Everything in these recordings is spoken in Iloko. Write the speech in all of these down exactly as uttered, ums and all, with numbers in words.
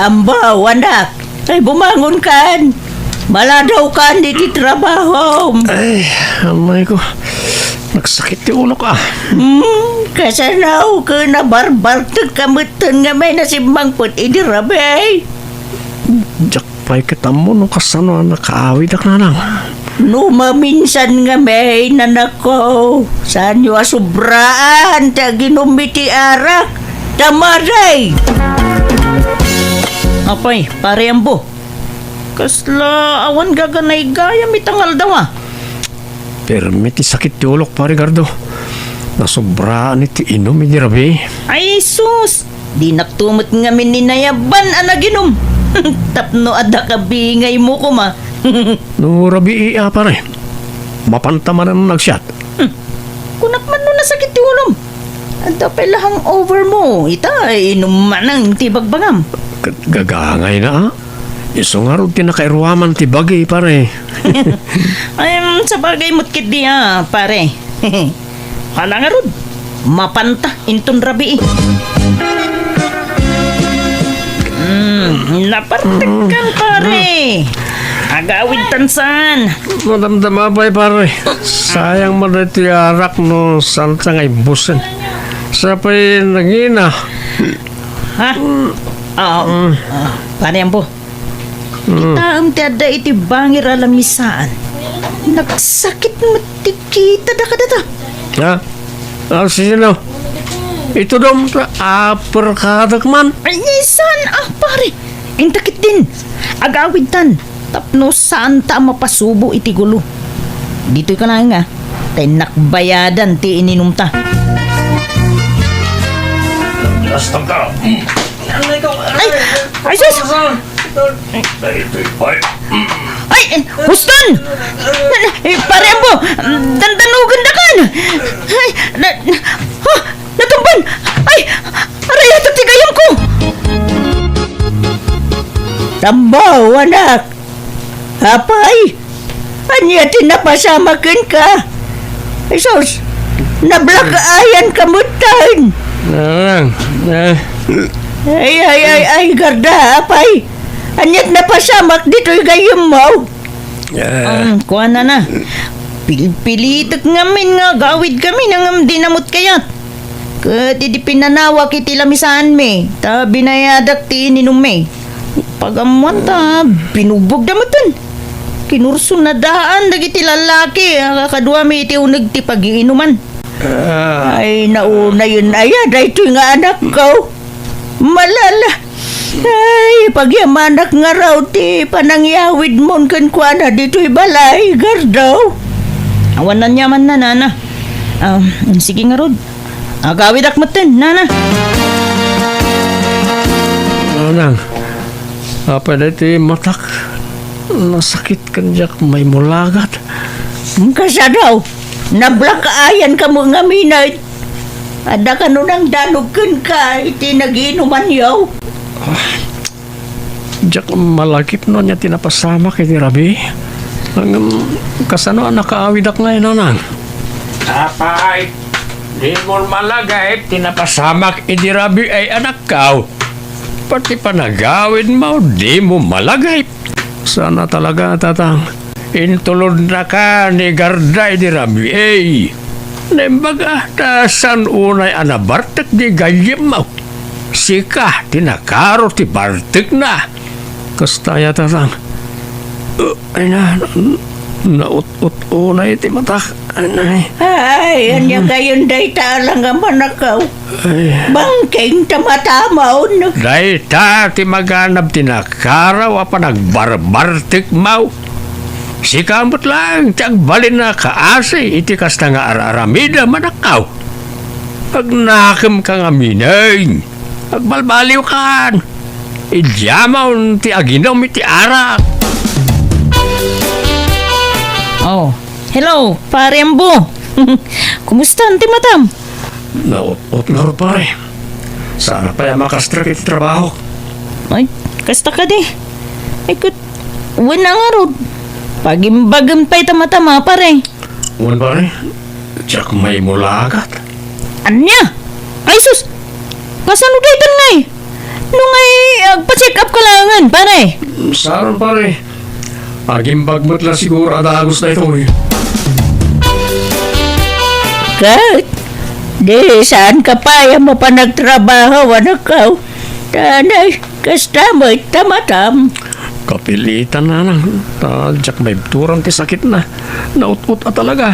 Ambaw, anak. Ay, bumangonkan. Maladawkan iti trabahom. Ay, amay ko. Nagsakit ti ulok, ah. Hmm, kasano ket nabarbartek ka metten nga may nasimmangpet idi rabii? Diak pay ket ammo no kasano a nakaawidak, nanang. No maminsan nga may nanakko, saanyo a sobraan ti aginum iti arak. Tamaday! Apay, Pare Ambo, kasla awan gaganaygayam ita nga aldaw, a? Permi ti sakit ti ulok, Pare Gardo. Nasobraan iti inum idi rabii. Ay, sus! Dinakto met ngamin ni nayaban a naginum. Tapno adda kabingaymo koma. No rabii a, pare. Mapanta manen nagsiat. Hmm. Kunak man no nasakit ti ulom. Adda pay la hangover mo. Ita, inum manen ti bagbagam. Ket gagangayna, a? Isu ngarud ti nakairuaman ti bagi, pare. Ay, mm, sabagay met ketdi, a, pare. Hala ngarud, mapanta inton rabii. Mm, napartekkan, pare. Agawidtan saan. Madamdama pay, pare. Sayang man daytoy arak no saanta nga ibbusen. Sa pay nangina. Ha? Ah, ah, Pare Ambo. Mm. Kitaem ti adda iti bangir a lamisaan. Nagsakit met ti kitada kadata. Ha? Ah, sino? Itudom ta, aperkadek man. Ay, saan, a, pare? Inta ketdin. Agawidtan. Tapno saanta a mapasubo iti gulo. Ditoy ka laeng, a. Ta innak bayadan ti ininumta. Hastangka. Ay! Ay, sus! Daytoy pay. Ay! Huston! Na, na, eh, Pare Ambo! Dandanugendakan! Ay! Na, na, ha! Natumban! Ay! Aray, ito ti gayamko! Tambaw, anak! Apay, ania ti napasamak kenka? Ay, sus, nablack-eyan ka metten. Nanang, eh. Ay, ay, ay, ay, Garda, apay. Ania ti napasamak ditoy gayyemmo? Eh. Ang kuanana. Pilpilitek ngamin nga agawidkami ngem di met kayat. Ket idi pinanawak iti lamisaanmi, ta binayadak ti ininummi. Pagammoan ta binugbogda metten. Kinursunadaan dagiti lallaki a kakaduami iti uneg ti pagiinuman. Ah. Ay, naunayen aya daytoy nga anakko. Malala. Ay, pagyamanak ngarud ti panangyawidmon kenkuana ditoy balay, Gardo. Awan aniamanna, nana. Ah, sige ngarud. Agawidak metten, nana. Nanang, apay daytoy matak? Nasakit ken diak maimulagat. Kasano? Nablack-eyan ka met ngamin. Adda kano nangdanog kenka iti nagiinumanyo? Diak malagip no ania ti napasamak iti rabii. Ngem kasano a nakaawidak ngay, nanang? Apay, dimo malagip ti napasamak iti rabii ay anakko. Pati panagawidmo, dimo malagip. Saan a talaga, tatang. Intulodnaka ni Garda idi rabii. Naimbag a ta saan unay a nabartek di gayyemmo. Sika ti nakaro ti bartekna. Kasta aya, tatang. Uh, ay na, naut-ut unay ti matak. Ay, ania gayon dayta a langamanakaw? Ay. Bangkeng ta matamon. Dayta ti maganab ti nakaraw a panagbarbartekmo. Sika met laeng ti agbalin a kaasi iti kasta nga ar-aramidem, anakko. Agnakemka ngamin. Agbalbaliwkan. Idiamon ti aginum iti arak. Oh, hello, Pare Ambo. Kumusta ti matam? Naut-ot ngarud, pare. Saan pay a makastrek iti trabaho. Ay, kasta kadi. Ay, ket, wen a ngarud. Pagimbagem pay ta matam, pare. Wen, pare. Diak maimulagat. Ania? Ay, sus! Kasano daytan ngay? No ngay, agpa-check up ka laengen, pare. Saan, pare? Agimbag met la siguro a dagus daytoy. Ket, di saan ka pay a mapan agtrabaho, anakko? Tanay, kasta met ta matam. Kapilitan, nanang. Ta diak maibturan ti sakitna. Naut-ot a talaga.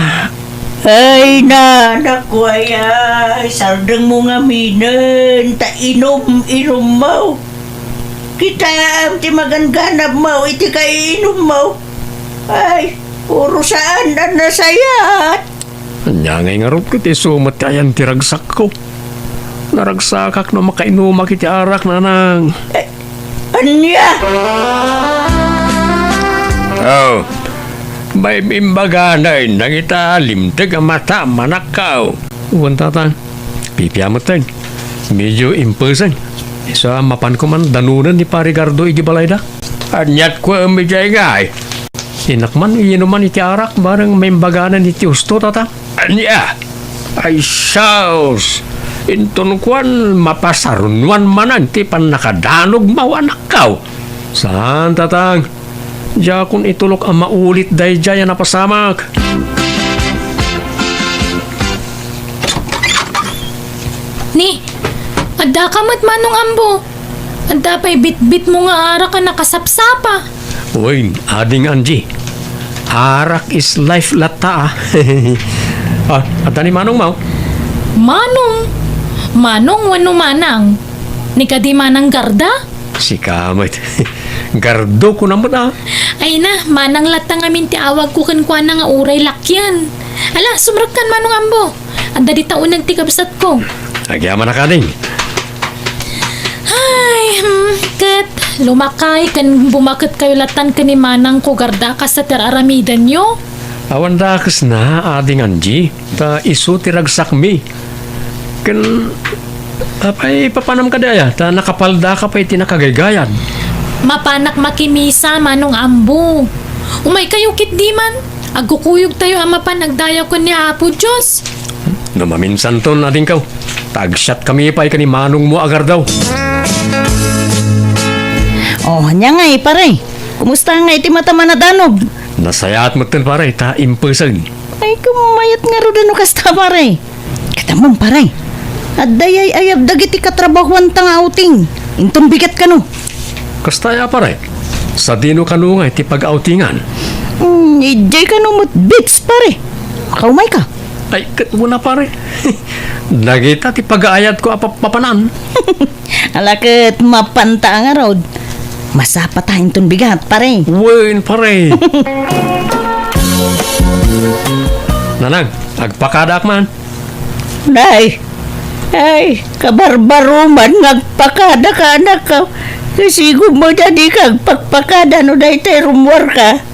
Ay, nanakko, ay, ay, sardengmo ngaminen, ta inum-inummo. Kitaem ti magangganabmo iti kaiinummo. Ay, puro saan a nasayaat. Ania ngay ngarud ket isu met ti ayan ti ragsakko? Naragsakak no makainumak iti arak, nanang. Eh, ania? Oh, may imbaganen dagita limteg a mata, manakkaw. Wen, tata. Pipia metten. Medyo impesen. Isu a mapanko man danonen ni Pare Gardo iti balayda. Aniat ko idiay ngay? Innak man inuman iti arak bareng maimbaganen iti husto, tata. Ania? Ay, sus! Inton kuan, mapasarunoan manen ti pannakadanogmo, anakkaw. Saan, tatang. Diakon itulok a maulit daydiay a napasamak. Ni, adda ka met, Manong Ambo. Adda pay bitbitmo nga arak a nakasapsapa. Wen, Ading Angie. Arak is life latta, ah. Ah, adda ni Manong, maw? Manong? Manong wenno Manang? Ni kadi Manang Garda? Sika met. Gardo ko na met, ah. Ay na, Manang latta ngamin ti awagko kenkuana nga uray lakyan. Ala, sumrekkan, Manong Ambo. Adda dita uneg ti kabsatko. Agyamanak, Ading. Ay, hmm, ket lumakay ken bumaketkayo lattan ken ni Manangko Garda kasta ti ar-aramidenyo? Awan dakesna, Ading Angie, ta isu ti ragsakmi. Ken, apay, papanam kadi aya, ta nakapaldaka pay iti nakagaygayad? Mapanak makimisa, Manong Ambo. Umaykayo ketdi man. Agkukuyogtayo a mapan agdayaw ken ni Apo Dios. No maminsanton, adingko, ta agsiatkami pay ken ni manongmo a Gardaw. Oh, ania ngay, pare? Kumusta ngay ti matam a nadanog? Nasayaat metten, pare, ta impeseg. Ay, kumayat ngarud no kasta, pare. Ket ammom, pare, adda ay-ayab dagiti katrabahoanta nga outing. Inton bigat kano. Kasta aya, pare? Sadino kano nga iti pag-outingan? Hmm, idiay kano met beach, pare. Makaumayka. Ay, ket wen a, pare. Dagita ti pagaayatko a pap-, papanan. Ala ket mapanta ngarud. Masapata inton bigat, pare. Wen, pare. Nanang, agpakadaak man. Nay, ay, kabarbaroman nga agpakadaka, anakko. Kasigom met a dika agpakpakada no daytoy rummuarka.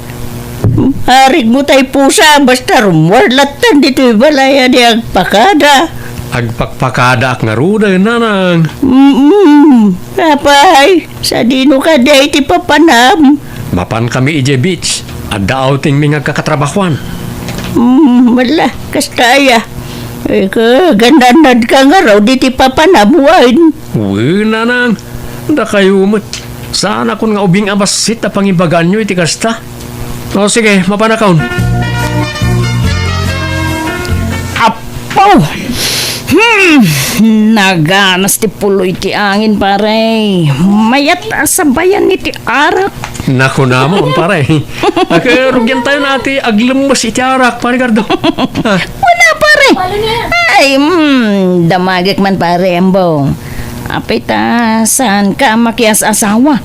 Arigmo tay pusa, basta rummuar lattan ditoy balay a di agpakada. Agpakpakadaak ngaruden, nanang. Mm-mm. Apay, sadino kadi ti papanam? Mapankami idiay beach. Adda outingmi nga agkakatrabahoan. Hmm, wala, kasta aya. Eh, kagananad ka ngarud iti papanam, wen? Wen, nanang. Dakayo met. Saanakon nga ubing a bassit a pangibagaanyo iti kasta. O, sige, mapanakon. Apo! Hmm, naganas ti puloy ti angin, pare. Mayat a sabayan iti arak. Nakunamon, pare. Ag-, rugiantayo na ti aglemmes iti arak, pare Gardo. Ah. Wala, pare. Ay, hmm, damagek man, pare, ambo. Apay ta, saan ka makias-asawa?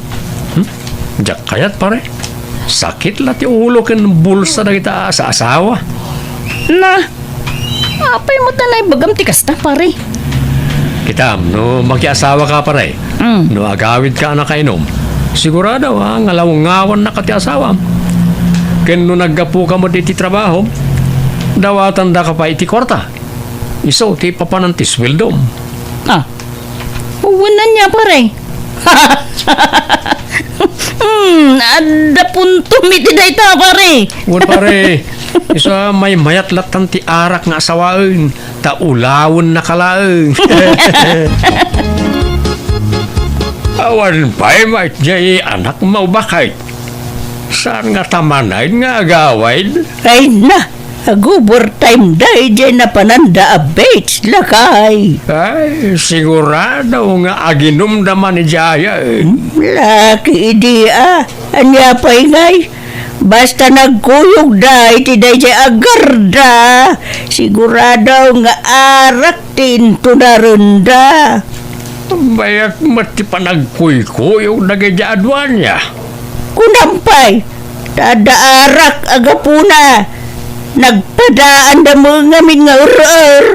Hmm? Diak kayat, pare. Sakit la ti ulo ken bulsa dagita a-, asawa. Na, apay met a naibagam ti kasta, pare? Kitam, no makiasawa ka, pare, mm, no agawid ka a nakainom, sigurado a ngalawngawanna ka ti asawam. Ken no naggapu ka met iti trabaho, dawatandaka pay iti kuarta. Isu ti papanan ti sueldom. Ah, wen ania, pare? Hmm, adda puntom iti dayta, pare. Wen, pare, isu a maymayat lattan ti arak nga asawaen, ta ulawennaka laeng. Awan pay met jay anakmo, baket. Saan nga ta manen nga agawid? Ay na, ag-overtime da idiay napananda a beach, lakay. Ay, sigurado nga aginumda man idiay. Laki idi, a. Ania pay ngay? Basta nagkuyogda iti daydiay a garda, sigurado nga arak ti intunarenda. Bayat met ti panagkuykuyog dagiti aduania. Kunam pay, ta adda arak a gapuna, nagpadaanda met ngamin nga er-er.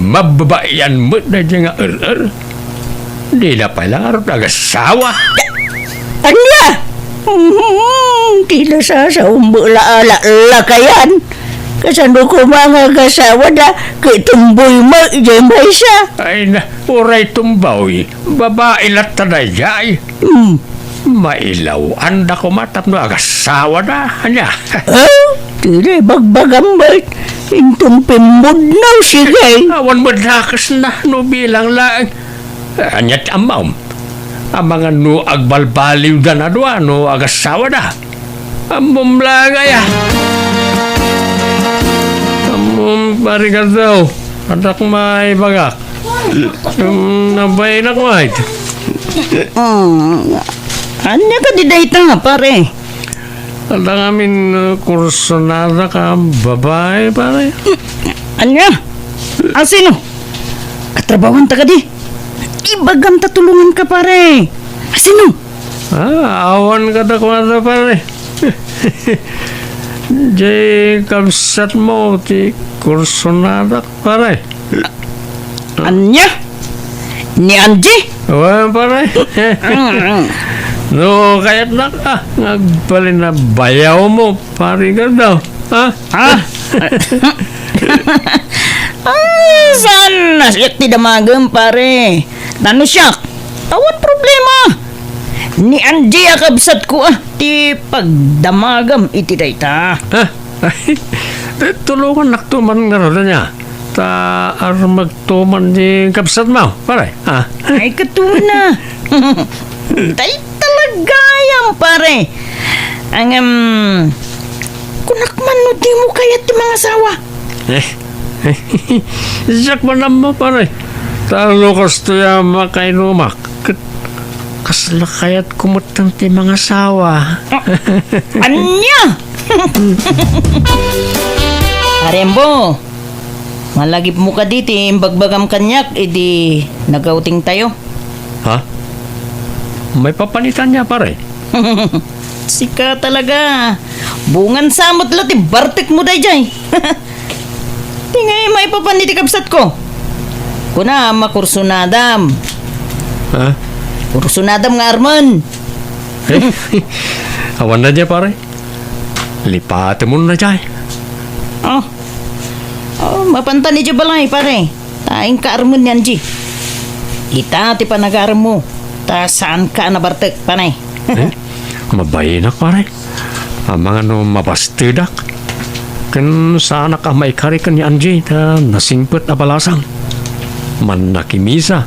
Mababaian met daydiay nga er-er. Dida pay la ngarud agassawa. Ania? Mhm, ti la sasaom met la a lakayan. Kasano koma nga agasawada, ket tumboy met idiay maysa? Ay na, uray tumboy, babai latta daydiay. Hmm. Mailaw-anda koma tapno agasawada, ania? Ah, ti la ibagbagam met, inton pimmudnaw, sige. Awan met dakesna, no bilang laeng. Ania ti ammom? Amangan no agbalbaliwdan a dua no agasawada? Ammom laeng aya? Ammom, pare, kadaw. Adda koma ibagak. Hmm, nabainak met. Hmm, ania kadi dayta, pare? Adda ngamin, uh, kursunada ka babai, pare. Ania? Asino? Katrabahanta kadi? Ibagam ta tulonganka, pare. Asino? Ah, awan kadakuada, pare. Jay kabsatmo ti kursunadak, pare. Ania? Ni Angie? Wen, pare. Mm. No kayatnak, ah, nga agbalin a bayawmo, pare, kadaw. Ha? Ha? Ah, saan a siak ti damagem, pare? Ta no siak, awan problema. Ni Angie a kabsatko, ah, ti pagdamagem iti dayta. Ha? Tulongannakto man ngarud, ania? Ta armekto man ti kabsatmo, pare. Ha? Ay, katuna. Tay talaga yan, pare. Ang, em, kunak man no dimo kayat ti mangasawa. Eh, siak man ammo, pare. Ta no kastoy a makainumak, ket kasla kayatko metten ti mangasawa. Ania? Pare Ambo, malagipmo kadi ti imbagbagam kaniak idi nag-outingtayo? Ha? Maipapan ita ania, pare? Sika talaga. Bungan sa met la ti bartekmo daydiay. Ti ngay maipapan iti kabsatko. Kuna, makursunadam. Ha? Kursunadam nga armen. Eh, awan na dia, pare. Lipatemon na jay. Oh. Oh, mapantan idiay balay, pare. Ta inka armen ni Angie. Ita ti panagaremmo. Ta saanka a nabartek, pare. Eh? Mabainak, pare. Amangan no mabastedak. Ken saanak a maikari ken ni Angie ta nasingpet a balasang. Mannakimisa.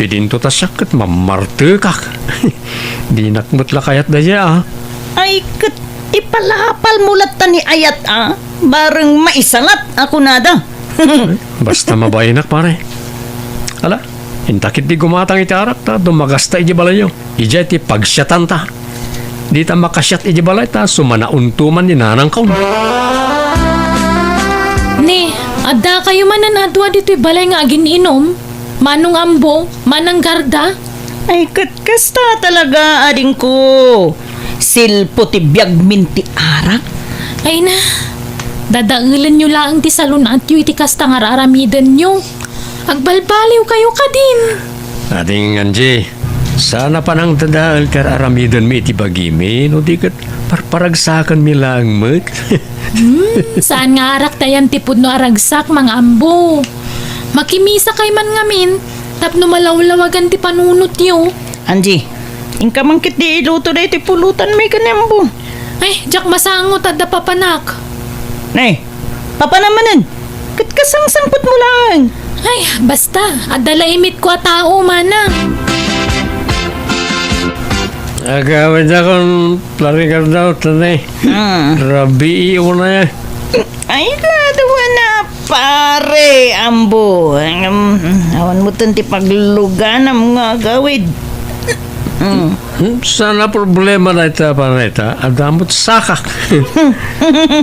Idinto ta siak ket mamartekak. Dinak met la kayat daydiay, a. Ay, ket ipalapalmo latta ni ayat, a. Bareng maisalat a kunada. Basta mabainak, pare. Ala, inta ketdi gumatang iti arak ta dumagasta idiay balayyo. Idiay ti pagsiatanta. Dita makasiat idiay balay ta sumanaonto man ni nanangko. Ni, addakayo manen a dua ditoy balay nga agin-inom? Manong Ambo, Manang Garda? Ay, ket kasta talaga, adingko. Silpo ti biagmin ti arak. Ay na, dadaelenyo laeng ti salun-atyo iti kasta nga ar-aramidenyo. Agbalbaliwkayo kadin. Ading Angie, saan a panangdadael ti ar-aramidenmi iti bagimi, no di ket parparagsakenmi laeng met. Hmm, saan nga arak ti ayan ti pudno a ragsak, Mang Ambo. Makimisakay man ngamin, tapno malawlawagan ti panunotyo. Angie, inka man ketdi iluto daytoy pulutanmi ken ni Ambo. Ay, diak masango ta adda papanak. Nay, papanam manen. Ket kasangsangpetmo laeng. Ay, basta, adda la imitko a tao, manang. Agawidakon, Pare Gardo, tani. Hmm. Rabii unay. Ay, kadawa na, pare, ambo. Em, awan mo ti pagluganam nga agawid. Hmm. Hmm, saan a problema dayta, pare, ta? Adda met sakak.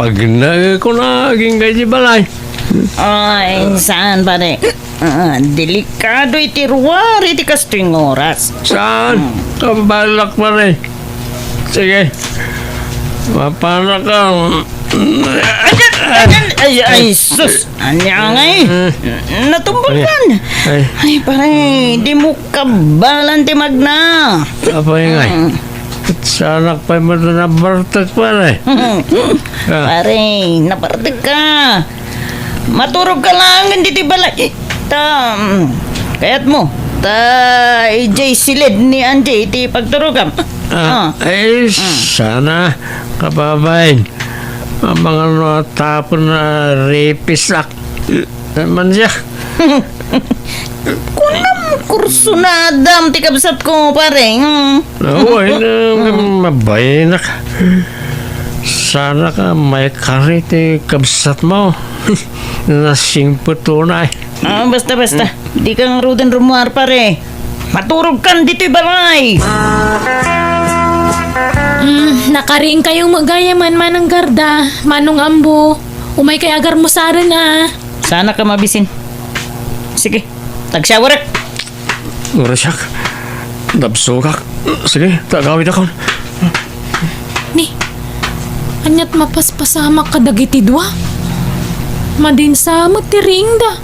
Pagnaeko na, agingga iti balay. Ay, saan, pare? Ah, delikado iti ruar iti kastoy nga oras. Saan? Hmm. Kabalak, pare. Sige. Mapanaka. Ay, ay, ay, sus! Ania ngay? Eh. Natumba man. Ay. Ay, pare, di mo kabalan ti magna. Apay ngay? Hmm. Saanak pay met nabartek, pare. Ah. Pare, nabartek ka. Maturog ka laeng ditoy balay. Ta, mm, kayat mo. Ta, idiay silid ni Angie iti pagturogam. Ah, ah. Ay, mm, sana, kababain. Amangan no tapon a ripisak. Saan man siya? Kunam, kursunadam ti kabsatko, pare. Hmm. Awan, ah, mabayanak. Saanak a maikari ti kabsatmo. Nasingpet unay. Ah, basta, basta. Hmm. Dika ngaruden rummuar, pare. Maturogkan ditoy balay. Hmm, nakariingkayo met gayam, Manang Garda, Manong Ambo. Umaykay agarmusaren, a. Saanak a mabisin. Sige, agshawarek. Uray siak. Nabsogak. Sige, ta agawidakon. Ni, ania't mapaspasamak kadagiti dua? Madinsa met ti riingda.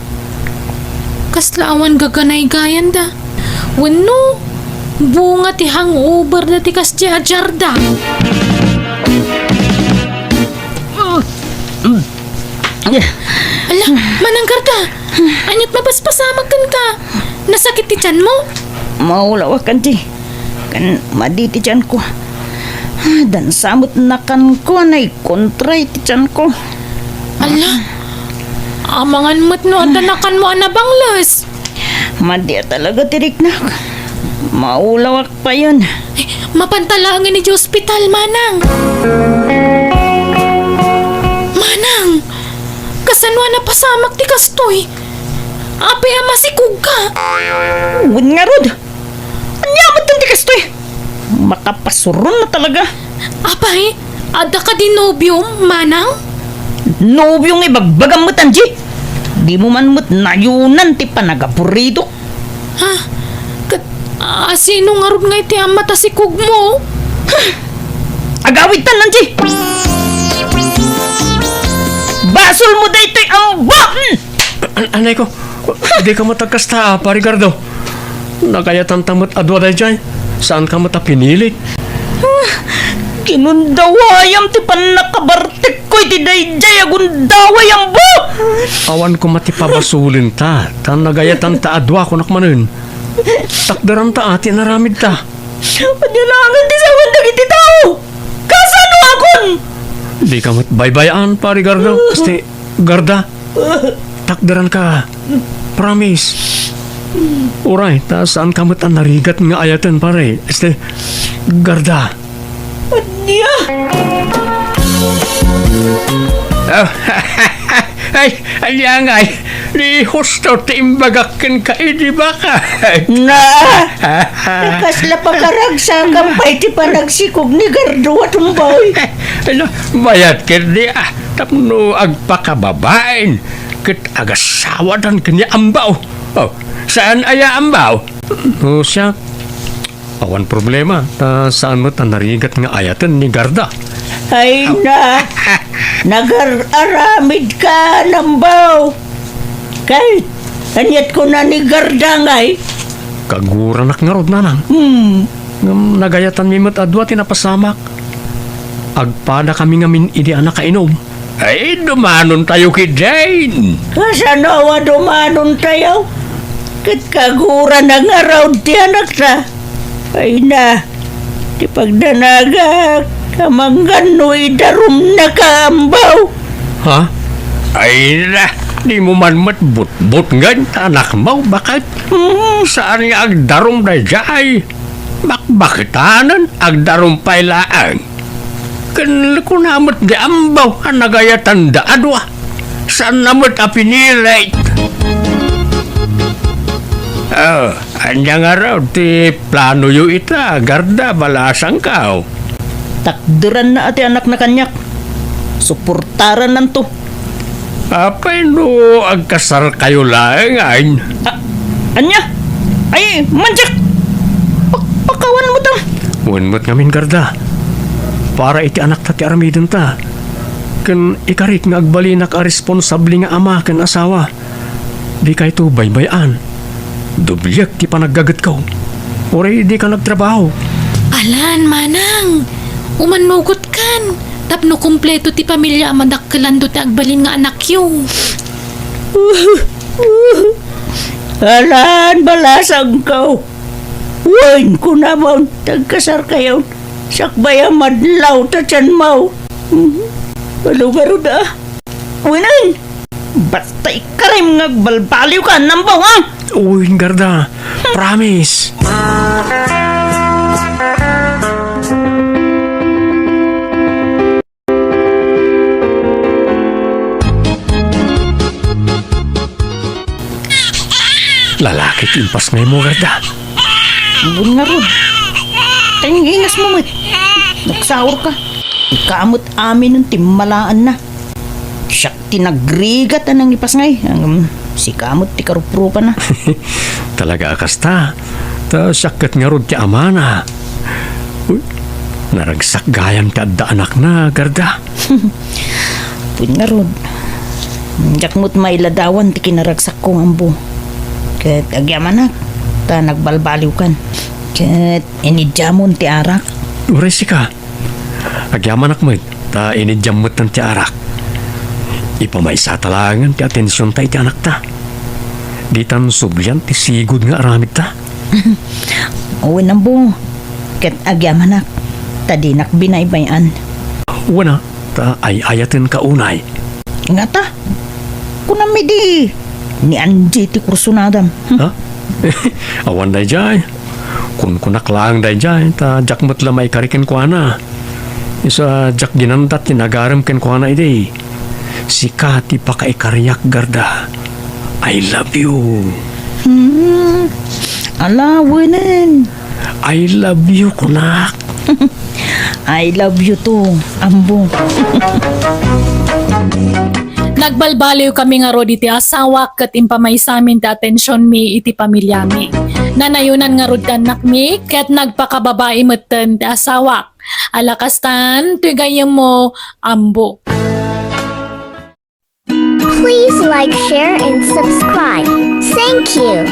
Kasla awan gaganaygayanda. Wenno, bunga ti hangover da ti kasdi a Jarda. Ala, Manang Garda, ania't mapaspasamak kenka? Nasakit ti tianmo? Maulawak, Angie. Ken madi ti tianko. Dansa met nakanko a naikontra iti tianko. Ala, amangan met no adda nakanmo a nabangles. Madi a talaga ti riknak. Maulawak payen. Eh, mapanta laengen iti ospital, Manang. Manang, kasano a napasamak ti kastoy? Apay a masikogka? Wen ngarud, ania met ti kastoy? Makapasuron na talaga. Apay, adda kadi nobiom, Manang? Nobio nga ibagbagam met, Angie? Dimo man met nayonan ti panagaburidok. Ha? Ket, a, sino ngarud nga iti ama ta sikogmo? Agawidtan, Angie! Basolmo daytoy, ambo! Hmm. An-, anay ko, dika met agkasta, Pare Gardo. Nagayatanta met a dua daydiay. Saanka met a pinili. Ah, ginundawayam ti pannakabartekko iti daydiay a gundaway, ambo! Awan koma ti pabasolenta, ta nagayatanta a dua, kunak manen. Takderanta a ti inaramidta. Ania laengen ti sawen dagiti tao? Kasanoakon? Dika met baybay-an, Pare Gardo. Asti, Garda, takderanka. Promise. Uray, ta saanka met a narigat nga ayaten, pare. Este, Garda. Ania? Ay, ania ngay? Ni husto ti imbagak kenka idi baka. Na, kasla pakaragsakam pay ti panagsikog ni Gardo a tumboy. Ala, mayat ketdi, ah. Tapno agpakababain ket agasawadan ken ni Ambaw. Oh, saan aya Ambaw? Oh, siak. Awan problema, ta saan met a narigat nga ayaten ni Garda. Ay na, nagar-aramidka, Ambaw. Kay, aniat kuna ni Garda ngay? Kaguranak ngarud, Nanang. Hmm. Ngem nagayatanmi met a dua ti napasamak. Agpadakami ngamin idi a nakainom. Ay, dumanontayo ketdin. Kasano a dumanontayo? Ket kagurana ngarud ti anakta. Ay na, ti pagdanagak, amangan no idarumnaka, Ambaw. Ha? Ay na, dimo man met butbutngen ta anakmo, baket. Hmm, saan nga agdarum daydiay? Bakbaketanen, agdarumpay laeng. Ken kuna met di Ambo a nagayatanda a dua. Saanna met a pinilit. Oh, ania ngarud ti planoyo ita, Garda, balasangko? Takderanna a ti anakna kaniak. Suportarannanto. Apay no agkasarkayo laengen? A-, ania? Ay, manjak! Pak-, pakawan mo tam. Wen met ngamin, Garda. Para iti anakta ti aramidenta. Ken ikarik nga agbalinak a responsable nga ama ken asawa. Dikayto baybay-an. Dobliek ti panaggagetko. Uray dika nagtrabaho. Alan, manang, umannugotkan tapno kompleto ti pamilia a madakkelanto ti agbalin nga anakyo. Alan, balasangko. Wen, kunamon, tagkasarkayon. Sakbay a madlaw ta tianmo. Mhm. Ano garud, a? Wenen! Basta ikarim nga agbalbaliwka, Ambo, ha? Uy, Garda. Promise. Lalaki ti impasngaymo, Garda. Ambon ngarud. Taingingasmo met. Nagsaurka. Ika met aminen ti malaanna. Siak ti nagrigat a nangipasngay. Ngem, sika met ti karuprupana. Talaga a kasta. Ta siak ket ngarud ti amana. Uy, naragsak gayam ti adda anakna, Garda. Wen ngarud. Diak met mailadawan ti kinaragsakko, Ambo. Ket agyamanak, ta nagbalbaliwkan. Ket inidiamon ti arak. Uray sika. Agyamanak met, ta inidiam metten ti arak. Ipamaysata laengen ti atensionta iti anakta. Ditan sublian ti sigud nga aramidta. Wen, Ambo, ket agyamanak, ta dinak binaybay-an. Wen a, ta ay-ayatenka unay. Ngata? Kunam idi, ni Angie ti kursunadam. Hmm? Ha? Awan daydiay. Kunkunak laeng daydiay, ta diak met la maikari kenkuana. Isu a diak ginandat ti nagarem kenkuana idi. Sika ti pakaikariak, Garda. I love you. Hmm. Ala, wenen. I love you, kunak. I love you too, Ambo. Nagbalbaliw kami ngarud iti asawak ket impamaysamin ti atensionmi iti pamilyami. Nanayonan ngarud ti annakmi ket nagpakababai metten ti asawak. Ala kastan, toy gayyemmo, Ambo. Please like, share, and subscribe. Thank you.